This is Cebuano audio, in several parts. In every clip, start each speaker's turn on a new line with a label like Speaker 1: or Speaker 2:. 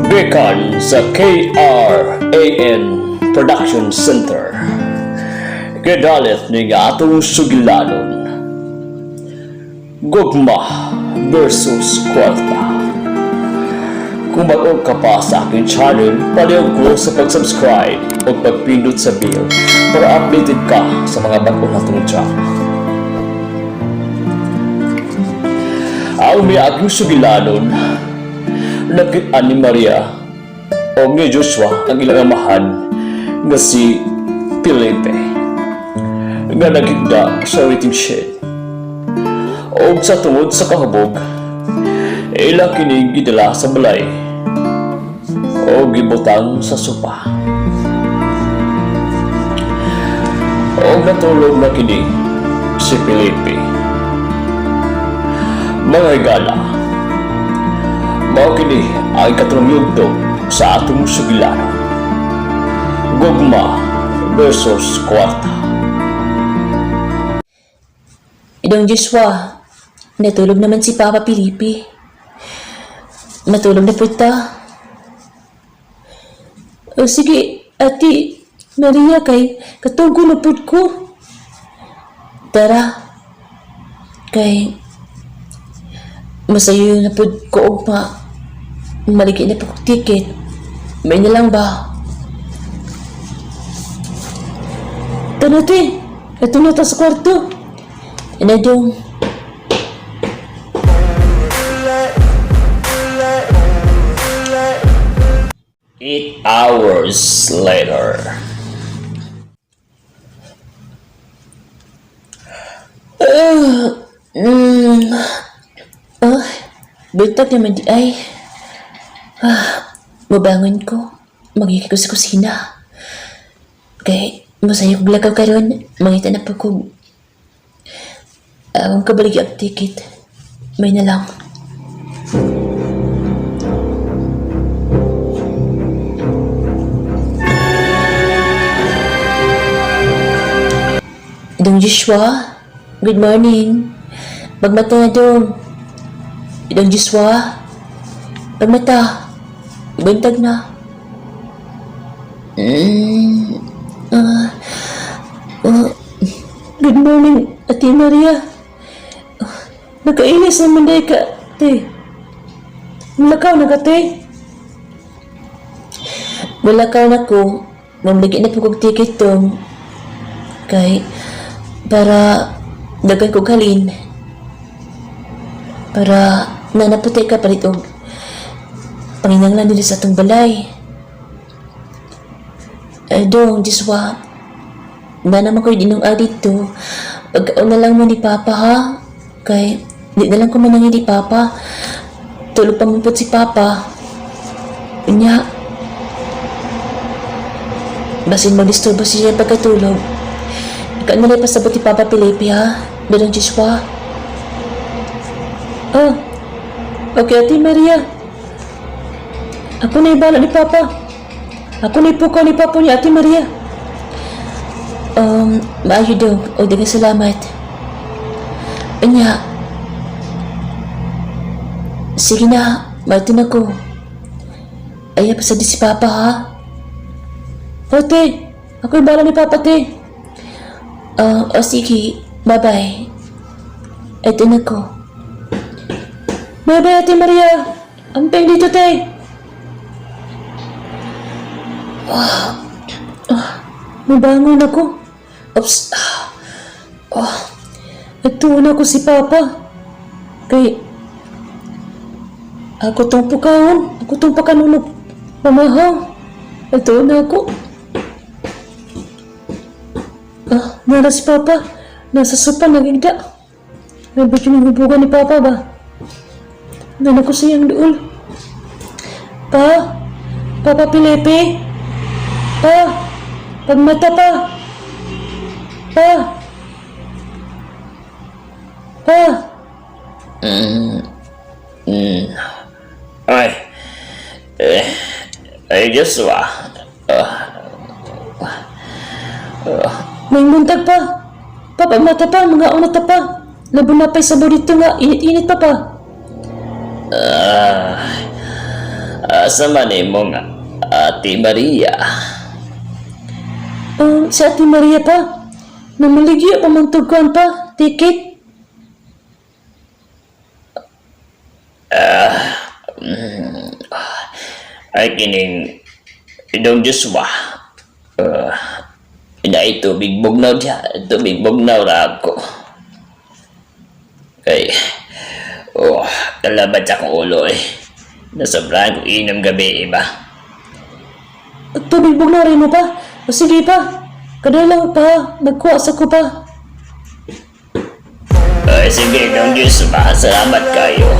Speaker 1: Gikan sa KRAN Production Center. Gidalit ni nga atong sugilanon. Gugma versus Kwarta. Kung bag-o ka pa sa aking channel, palihog ko sa pag-subscribe o pagpindot sa bell para updated ka sa mga bago natong drama. Ang miaging sugilanon, nakita ni Maria o ni Joshua ang ilang amahan nga si Felipe nga nagigda sa waiting shed. Og sa tungod sa kahubog, ila kini gidala sa balay o gibutang sa sopa. Og natulog na kini si Felipe. Mga higala, mao kini ang ikatulong yugto sa atong sugilanon. Gugma versus kwarta.
Speaker 2: Idong Joshua, natulog naman si Papa Felipe. Matulog na po ta. O sige, Ate Maria, kay katugo na po ko. Tara, kay masayo na po ko ugma. Maligi na po kog ticket. May na lang ba? Tara, te. Ito na ta sa kwarto. Ano dong?
Speaker 1: 8 hours later.
Speaker 2: Oh, buntag naman di ay. Ah, mabangon ko. Magiging ko sa kusina. Kay, masaya kong lakaw karon. Mangita na po kong akong kabaligi ang ticket. May na lang. Dong Joshua, good morning. Pagmata na dong. Dong Joshua, pagmata. Buntag na. Ah, oh, good morning, Ate Maria. Nakainis naman day ka, te. Mulakaw na ka, te. Mulakaw na ko. Mamligi na po kong ticket tong. Kay, para dagan ko galin. Para nanaputay ka palit og panginanglan nila sa atong balay. Eh, dong, Joshua, na naman ko dinong dito. Pagkaon na lang mo ni Papa, ha? Kay, di na lang ko manangin ni Papa. Tulog pa mo po si Papa. Unya, basin mag-disturbo siya pagkatulog. Ikaw na lang pasabot ni Papa Felipe, ha? Dong Joshua. Oh, okay, Ate Maria. Ako na ibala ni Papa. Ako na ipukaw ni Papa ni Ate Maria. Maayo daw. O, daghang salamat. Anya. Sige na, mato na ko. Ay, pasadi si Papa, ha? O, te. Ako ibala ni Papa, te. O, sige. Bye-bye. Eto na ko. Bye-bye, Ate Maria. Amping dito, te. Mabangon ako. Oops. Oh. Nagtuon ako si Papa. Kay, ako tong pukahon. Ako tong pakanunog. Pamahaw. Nagtuon na ako. Ah, nara si Papa. Nasa sopa nagigda. Nabot yung hubugan ni Papa ba? Nana ko siyang duol. Pa? Papa Felipe? Pa? Pagmata pa? Pa? Pa?
Speaker 1: Ay, eh, ay Joshua.
Speaker 2: May buntag pa. Pa, pagmata pa, mga una ta pa. Labo na pa'y sabaw dito nga, init-init pa pa.
Speaker 1: Ah, asa man imo nga Ate Maria?
Speaker 2: Si Ate Maria pa. Namaligya pa man tugkuan pa. Ticket.
Speaker 1: Ay kining idong Joshua. Uh, Inay tubig bugnaw diya. Tubig bugnaw ra ako. Kay, oh, kalabat sa akong ulo eh. Nasobrahan ko inom gabi iba.
Speaker 2: Tubig bugnaw rin mo pa. O sige pa. Kadalaw pa. Magkuha sa ko pa.
Speaker 1: Ay, sige, Dong Joshua. Salamat kayo.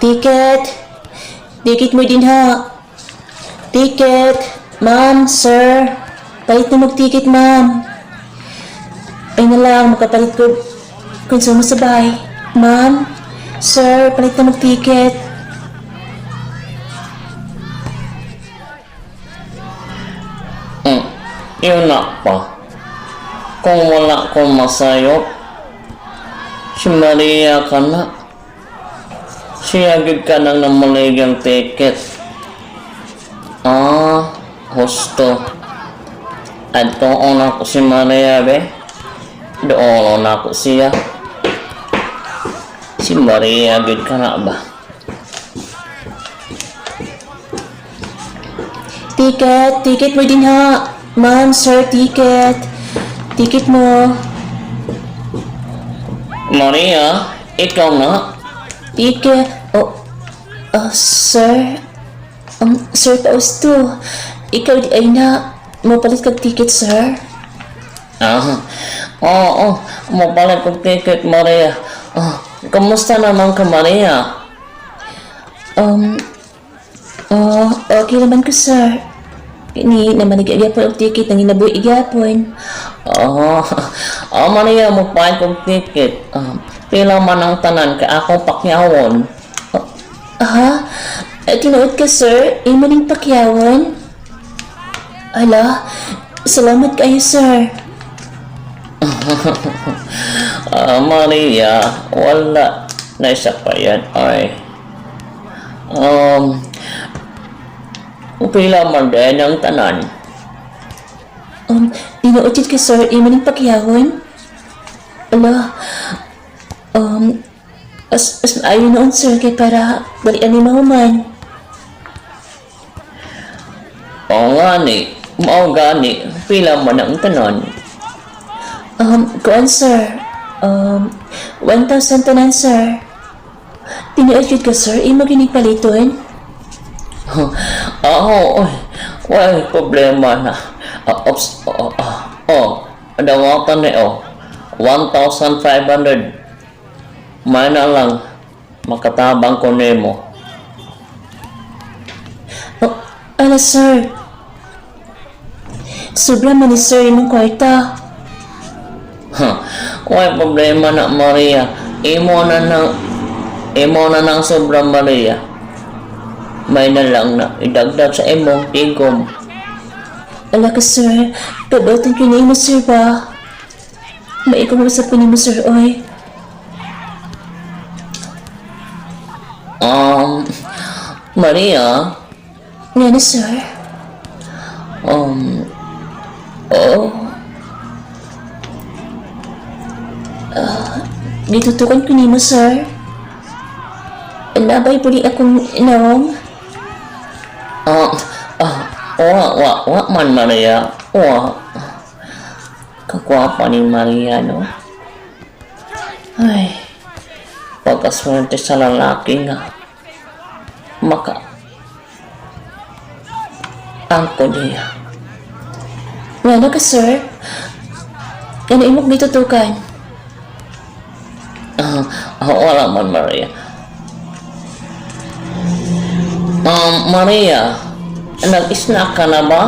Speaker 2: Ticket. Ticket mo din ha. Ticket. Ma'am, sir. Palit na mag-ticket, ma'am. Ay na lang, makapalit ko. Konsumo sa bahay. Ma'am, sir, palit na mag-ticket.
Speaker 1: Yun na pa. Kung wala kong masayop, si Maria ka na. Siya gid ka nang namaligyang ticket. Ah, husto. Adtoon ako si Maria, be. Doon ako siya. Si Maria gid ka na ba?
Speaker 2: Ticket, ticket mo din ha. Ma'am, sir, ticket. Ticket mo.
Speaker 1: Maria, ikaw na.
Speaker 2: Ticket. Oh, oh sir. Sir Pausto, ikaw di ay na. Mapalit kag ticket, sir.
Speaker 1: Ah, oo, mapalit kong ticket, Maria. Ah, kamusta naman ka, Maria?
Speaker 2: Um, oh, okay naman ko, sir. Ini naman nag-iagapon og ticket, nang hinabuhi igyapon.
Speaker 1: Oo, oh, Maria, mapalit kong ticket. Ah, pila man ang tanan kay akong pakyawon.
Speaker 2: Oh, aha, eh, tinuod ka, sir. Imo ning pakyawan. Ala, salamat kayo, sir.
Speaker 1: Ah, Maria, wala na isa pa yan. Ay, um, pila man din ang tanan.
Speaker 2: Tinuod jud ka, sir. Imo ning pakyawan. Ala, um, as maayo noon, sir, kay para dali ani mahuman.
Speaker 1: Oo nga ni, mao gani, pila man ang tanan.
Speaker 2: Kuan, sir. 1,000 tanan, sir. Tinuod jud ka, sir. Imo ginig paliton.
Speaker 1: Oo, oy, way problema na. Ah, oops, oh, oh, oh, dawatan ni oh, 1,500. May na lang, makatabang ko nimo.
Speaker 2: Oh, ala, sir. Sobra man ni sir imong kwarta.
Speaker 1: Huh, way problema na Maria. Imo na nang sobra Maria. May na lang na idagdag sa imong tigom.
Speaker 2: Ala ka, sir. Kabatan ko na imo, sir, ba? Maikong mo sa nimo, sir, oy.
Speaker 1: Um, Maria,
Speaker 2: Nga na, sir.
Speaker 1: um,
Speaker 2: Oo. Ah, gitutukan ko nimo, sir. Nabay puli akong naong.
Speaker 1: ah, ah, wa, wa, wa man Maria, wa. Kakwapa ni Maria, no? Ay, pagkaswerte sa lalaki nga, maka, angko niya.
Speaker 2: Nga na ka, sir. Ano imong gitutukan?
Speaker 1: Ah, ah, wala man, Maria. Maria, nag-snack ka na ba?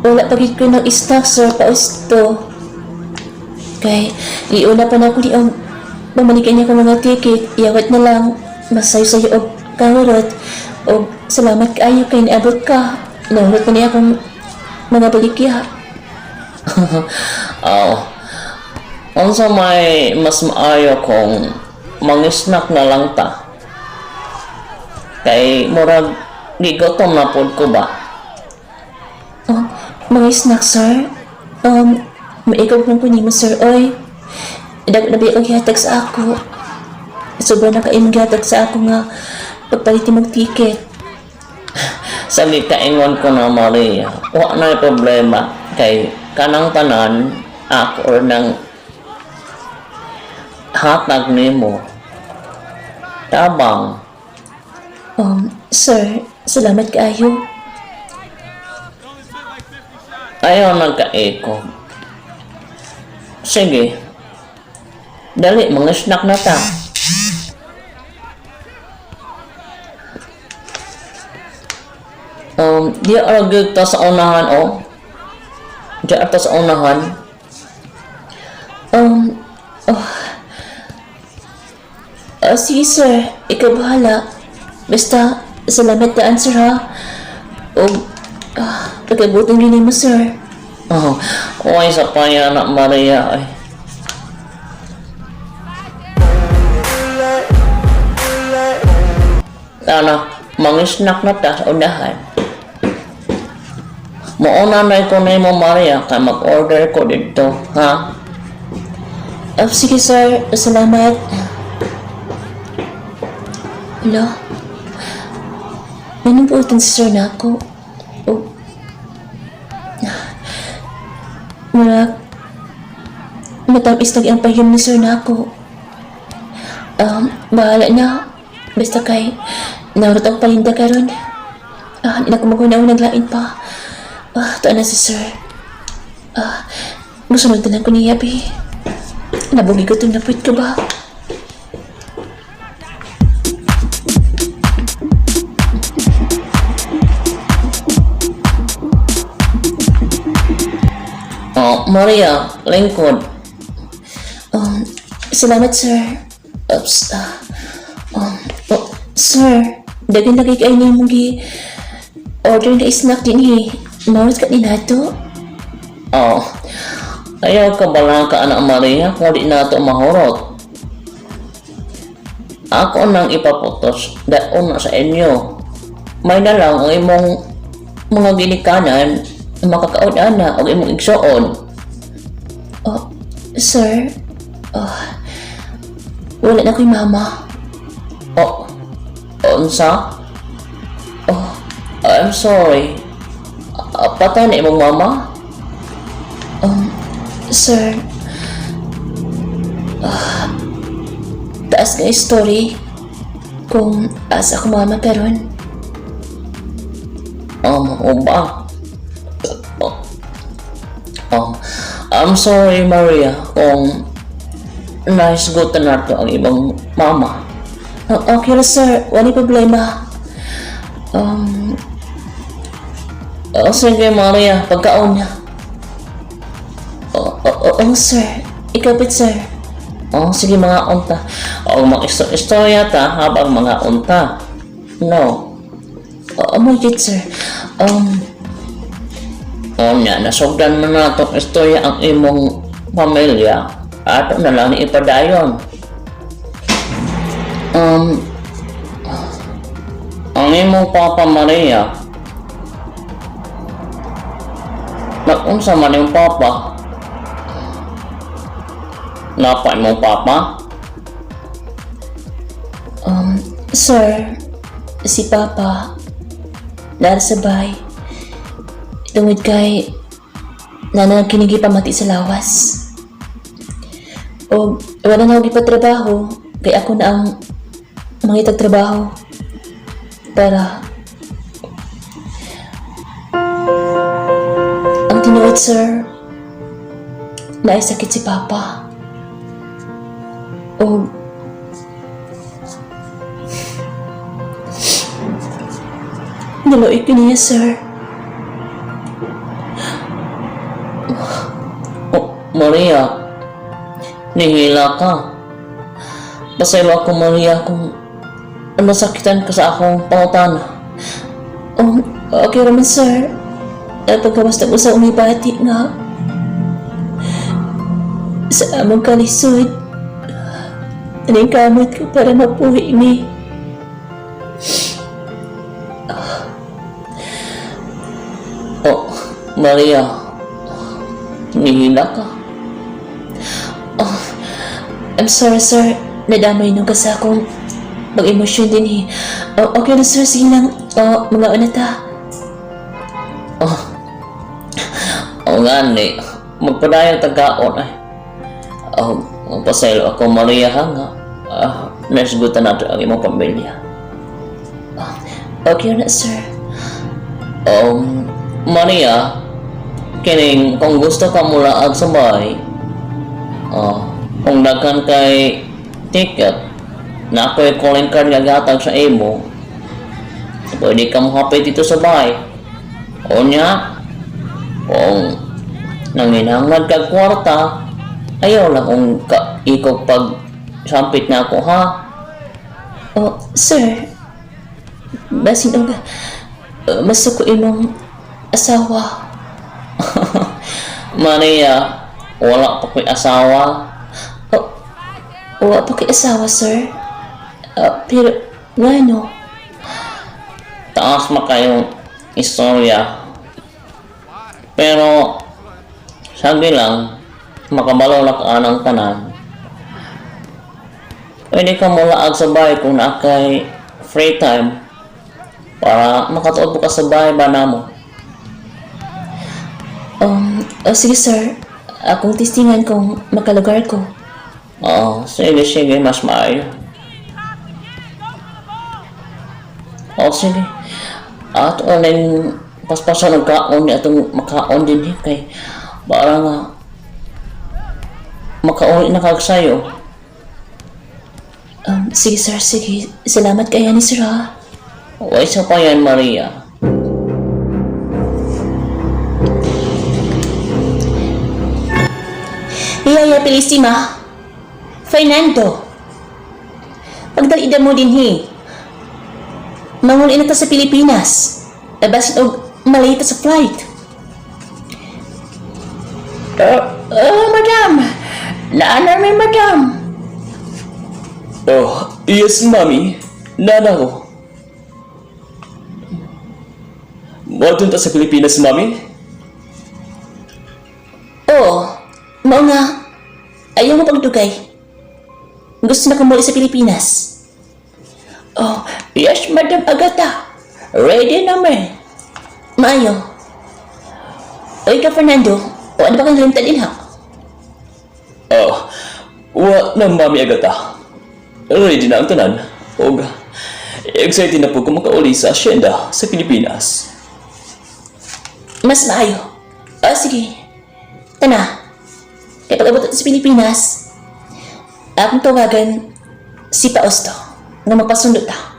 Speaker 2: Wala pa gid ko ng snack, sir, pausto. Kay, iuna pa na ako ni ang Pamalikan niya ko mga ticket, iyawat na lang. Masayo-sayo og kahurot. Og salamat kaayo kay niabot ka. Nahurot pa niya akong mga balikya.
Speaker 1: Oh, unsa may mas maayo kung mangisnak na lang ta? Kay murag gigutom na pod ko ba?
Speaker 2: Oh, mga snack, sir. Maikaw lang ko nimo, sir. Oy, dag na ba gihatag sa ako? Sobra na kayo gihatag sa ako nga pagpalit mong ticket.
Speaker 1: Sa gikaingon ko na, Maria, wa na problema kay kanang tanan ako or nang hatag nimo. Tabang.
Speaker 2: Sir, salamat kaayo.
Speaker 1: Ayaw nagkaeko. Sige. Dali, mga snack na ta. Di aragig ta sa unahan, oh. Di ta sa unahan.
Speaker 2: Oh. Oh, sige, sir. Ikaw bahala. Basta, salamat daan, sir, ha? O, pagkabutan rin mo, sir.
Speaker 1: Oh, okay sa kanya na Maria ay. Ana, mangisnak na ta sa unahan. Mauna na ko na mo, Maria, kay mag-order ko dito, ha?
Speaker 2: Oh, sige, sir. Salamat. Hala? Nanumputan si sir na ako. Oh. Murag, matamis lagi ang pahiyom ni sir na ako. Bahala na. Basta kay, narot ang palinda karon. Ah, hindi na ko naglain pa. Ah, tuwa na si sir. Ah, musunod na lang ko niya, bi. Nabugi ko itong napit ka ba?
Speaker 1: Oh, Maria, lingkod.
Speaker 2: Salamat, sir. Oops. Oh, sir, dagan lagi kay ni mong gi order na snack din eh. Mawat ka ni nato?
Speaker 1: Oh, ayaw ka bala ka, anak Maria, kung di na ito mahurot. Ako nang ipaputos, daon na sa inyo. May na lang ang imong mga ginikanan, makakaon ana, o imong igsoon.
Speaker 2: Oh, sir, oh, wala na ko'y mama.
Speaker 1: Oh, unsa? Oh, I'm sorry. Ah, patay na imong mama?
Speaker 2: Sir, ah, taas nga story kung asa ako mama karon.
Speaker 1: O ba? Oh, oh, I'm sorry, Maria, kung nahisgutan nato ang ibang mama.
Speaker 2: Oh, okay ra, sir, wala problema.
Speaker 1: Oh, sige, Maria, pagkaon.
Speaker 2: Oh, oh, oh, oh, sir, ikaw pa, sir.
Speaker 1: Oh, sige, mga unta. O, mga istorya ta habang mga unta. No.
Speaker 2: Oh, oh my God, sir.
Speaker 1: O niya, nasugdan mo na itong istorya ang imong pamilya. Ato na lang ni ipadayon. Ang imong Papa, Maria, nag-unsa man yung papa? Napa imong papa?
Speaker 2: Sir, si Papa, nara sa bahay. Tungod kay, nana kinigi pamati sa lawas. O, wala na ako ipatrabaho, kay ako na ang mangitag trabaho. Para, ang tinuod, sir, naay sakit si Papa. O, niloy ko niya, sir.
Speaker 1: Oh, Maria, nihila ka. Pasaylo ako, Maria, kung nasakitan ka sa akong pangutana.
Speaker 2: Oh, okay raman, sir. Pagkawas na ko sa umibati nga sa among kalisod, anong kamot ko para mapuhi mi.
Speaker 1: Oh, Maria, nihila ka.
Speaker 2: Oh, I'm sorry, sir. Nadamay nung kasi akong mag-emosyon din eh. Oh, okay na, sir. Sige lang. Oh, mga una ta.
Speaker 1: Oh, oh nga ni, magpadayon tagaon ay. Oh, pasaylo ako, Maria, ha nga. Ah, nasgutan nato ang imong pamilya.
Speaker 2: Oh, okay na, sir.
Speaker 1: Maria, kining kung gusto ka mula ag sabay, oh, kung daghan kay ticket, na ako'y calling card nga gatag sa imo, pwede ka mohapit dito sa bahay. O niya, kung nanginahanglan kag kwarta, ayaw lang kung ka, ikaw pag sampit na ako ha.
Speaker 2: Oh, sir. Basin og masuko imong asawa.
Speaker 1: Maria, wala pa ko'y asawa.
Speaker 2: Oh, wala pa kay asawa, sir. Pero, ngano?
Speaker 1: Taas makayong istorya. Pero, sabi lang, makabalo na ka anang tanan. Pwede ka mulaag sa bahay kung naa kay free time para makatuod po ka sa bahay ba namo.
Speaker 2: Oh, sige, sir. Akong testingan kung makalugar ko.
Speaker 1: Oo, sige, sige, mas maayo. Oo, sige. At uling paspasan ng kaon ni atong makaon din eh, kay para nga makauli na kag sayo.
Speaker 2: Sige, sir, sige. Salamat kaya ni sir, ha?
Speaker 1: O isa pa yan, Maria.
Speaker 2: Yaya Felicima. Fernando. Pagdalida mo din, he. Manguli na ta sa Pilipinas. Basin og malay ta sa flight. Madam. Naana mi, madam.
Speaker 1: Oh, yes, mami. Nana ko. Moadto ta sa Pilipinas, mami?
Speaker 2: Oo. Mao nga. Ayaw mo pagdugay. Gusto na kumuli sa Pilipinas. Oh, yes, Madam Agata. Ready na me. Maayo. Oy ka, Fernando. O ano ba kang limtan din ha?
Speaker 1: Oh, wa na mami Agata. Ready na ang tanan. Og excited na po ko makauli sa asyenda sa Pilipinas.
Speaker 2: Mas maayo. O, sige. Tana. Kaya pag-abot sa Pilipinas, akong tawagan si Paosto nga magpasundo ta.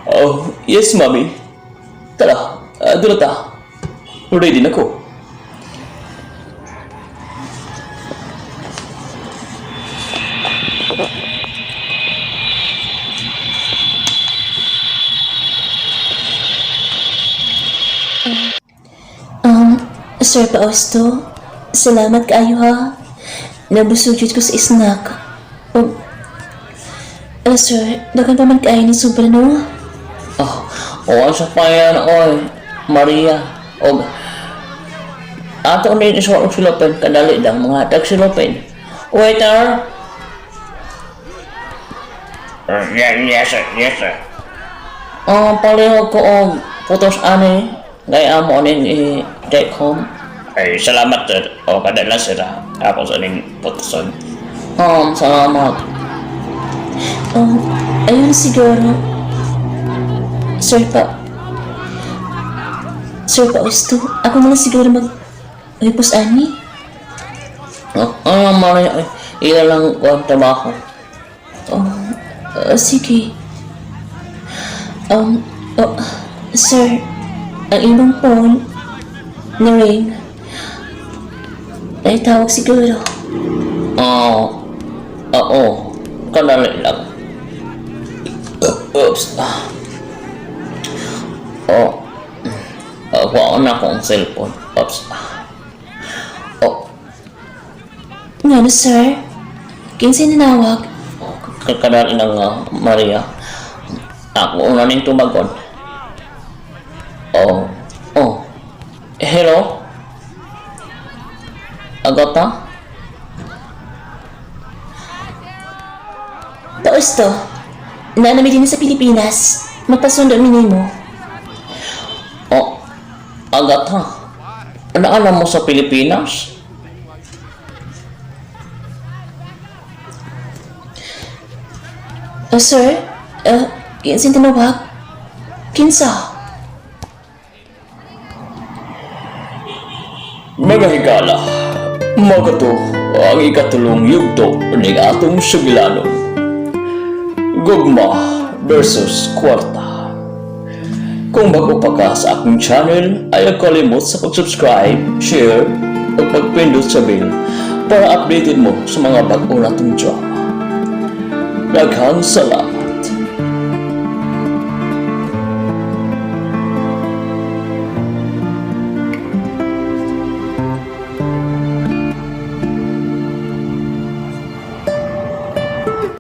Speaker 1: Oh, yes, mami. Tara, doon na ta. Ready na ko.
Speaker 2: Sir Paosto, salamat kaayo ha. Nabusog jud ko sa snack. Sir, daghan pa man kaayo ni sobra no?
Speaker 1: Oh, oh, sa pa yan, oy, Maria. Og, ato na yung iswa og silopin, kadali lang, mga tag silopin. Waiter! Yes, sir, yes, sir. Oh, palihog ko og putos ani, gay amo aning i-take home.
Speaker 3: Ay, salamat sir. O kadala sir ah. Ako sa ning putoson.
Speaker 1: Salamat.
Speaker 2: Ayun siguro. Sir Pa... Sir Paosto, ako na lang siguro mag... Uypos ani?
Speaker 1: Oh, oh Maria, ay, ila lang ko ang trabaho.
Speaker 2: Oh, sige. Oh, sir, ang imong phone na ring ay tawag siguro.
Speaker 1: Oh, oo. Kan
Speaker 3: Oops. Oh. Ako na akong cellphone. Oops. Oh,
Speaker 2: Ngano, sir? Kinsay nanawag?
Speaker 3: Kakadali ng Maria. Ako una ning tumagon. Oh. Oh. Hello? Agata?
Speaker 2: Taos to. Naanami din sa Pilipinas. Magpasundo mi nimo.
Speaker 3: Oh, Agata. Ano alam mo sa Pilipinas?
Speaker 2: Oh, sir? Kinsay tinawag? Kinsa?
Speaker 1: Mga higala, magato ang ikatulong yugto ning atong sugilanon. Gugma versus Kwarta. Kung bago pa ka sa akong channel, ayaw kalimot sa pag-subscribe, share, o pagpindot sa bell para updated mo sa mga bago natong drama. Daghang salamat.